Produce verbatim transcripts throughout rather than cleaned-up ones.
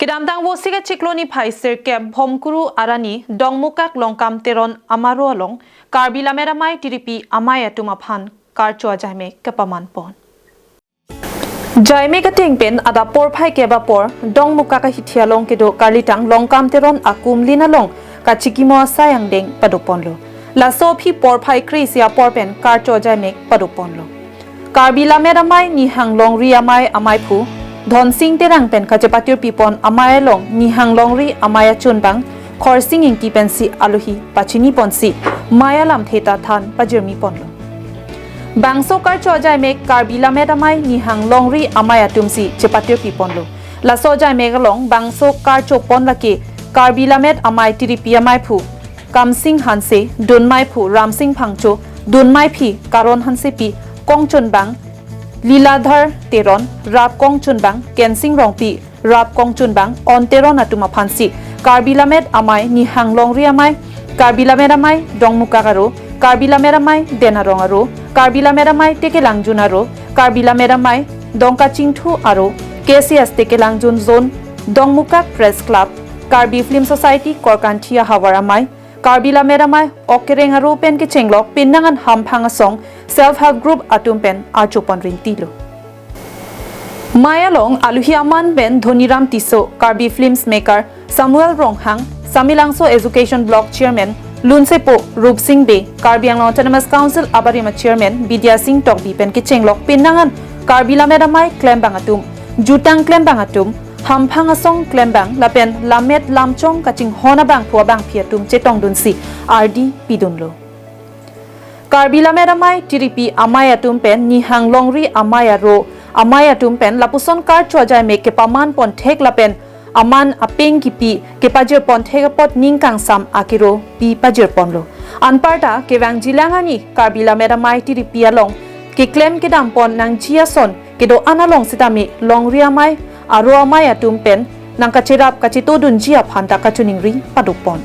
Kedamtang Vosik achiklo niphai sirkep Bhomkuru arani Dongmukak Longkam Teron amaro along Karbi Lammet Amei Tiripi Amei atum aphan karcho ajaimek kepaman pon. Jaimek ateng pen adap porphai kep apor Dongmukak ahithi along kedo karlitang Longkam Teron akumlin along kachikimo asai angdeng pado ponlo. Laso aphi porphai kre-isi apor pen karcho ajaimek pado ponlo. Karbi Lammet Amei Nihang Longri Amei ameiphu Dhonsing Terang pen kachepatir pipon amei along Nihang Longri Amei achun bang Khorsing Ingti pensi aluhi pachini ponsi mei alamthe ta than pajirmi ponlo. Bangso karcho ajaimek Karbi Lammet Amei Nihang Longri Amei atumsi chepatir piponlo. Laso ajaimek along bangso karcho pon lake Karbi Lammet Amei Tiripi ameiphu Kamsing Hanse, dunmeiphu Ramsing Phangcho, dunmeiphi Karon Hansepi, kongchunbang Liladhar Teron, rap kongchunbang Kensing Rongpi, rap kongchunbang On Teron atum aphansi Karbi Lammet Amei Nihang Longri Amei, Karbi Lammet Amei Dongmukak aro, Karbi Lammet Amei Den Arong aro, Karbi Lammet Amei Tekelangjun aro, Karbi Lammet Amei Dongkachingthu aro, K C S Tekelangjun Zone, Dongmukak Press Club, Karbi Film Society Korkanthi ahavar amei, Karbi Lammet Amei Okereng aro pen kechenglok pinnangan hamphang asong Self Help Group atum pen archo pon ringtilo. Mei along aluhi aman pen Dhoniram Tisso, Karbi Films Maker Samuel Ronghang, Samelangso Education Block Chairman Lunsepo Rupsing Bey, Karbi Anglong Autonomous Council abarim a Chairman Bidya Sing Tokbi pen kechenglok pinnangan Karbi Lammet Amei klembang atum, jutang klembang atum, hamphang asong klembang lapen lammet lamchong kachinghon abangphu abangphi atum chetongdunsi ardi pidunlo. Karbi Lammet Amei Tiripi Amei atum pen Nihang Longri Amei aro amei atum pen lapuson karcho ajaimek kepaman pon thek lapen aman apeng kipi kepajir pon thek apot ning kangsam akiro pi pajir ponlo. Anparta kevang jilang arni Karbi Lammet Amei Tiripi along keklem kedam pon nangji ason kedo-an along sitame Longri Amei aro amei atum pen nangkacherap kachetodunji aphan ta kachiningri pado pon.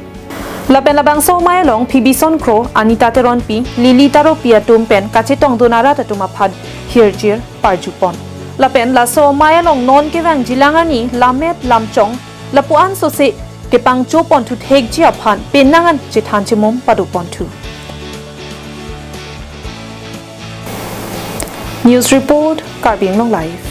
Lapen labangso amei along Phibison Kro, Anita Teronpi, Lily Taropi atum pen kachetongdun arat atum aphan hirjir parju pon. Lapen laso amei along non kevang jilang arni lammet lamchong lapu-an sose kepangcho ponthu thekji aphan pinnangan chethan chemum pado ponthu. News report, Karbi Anglong Live.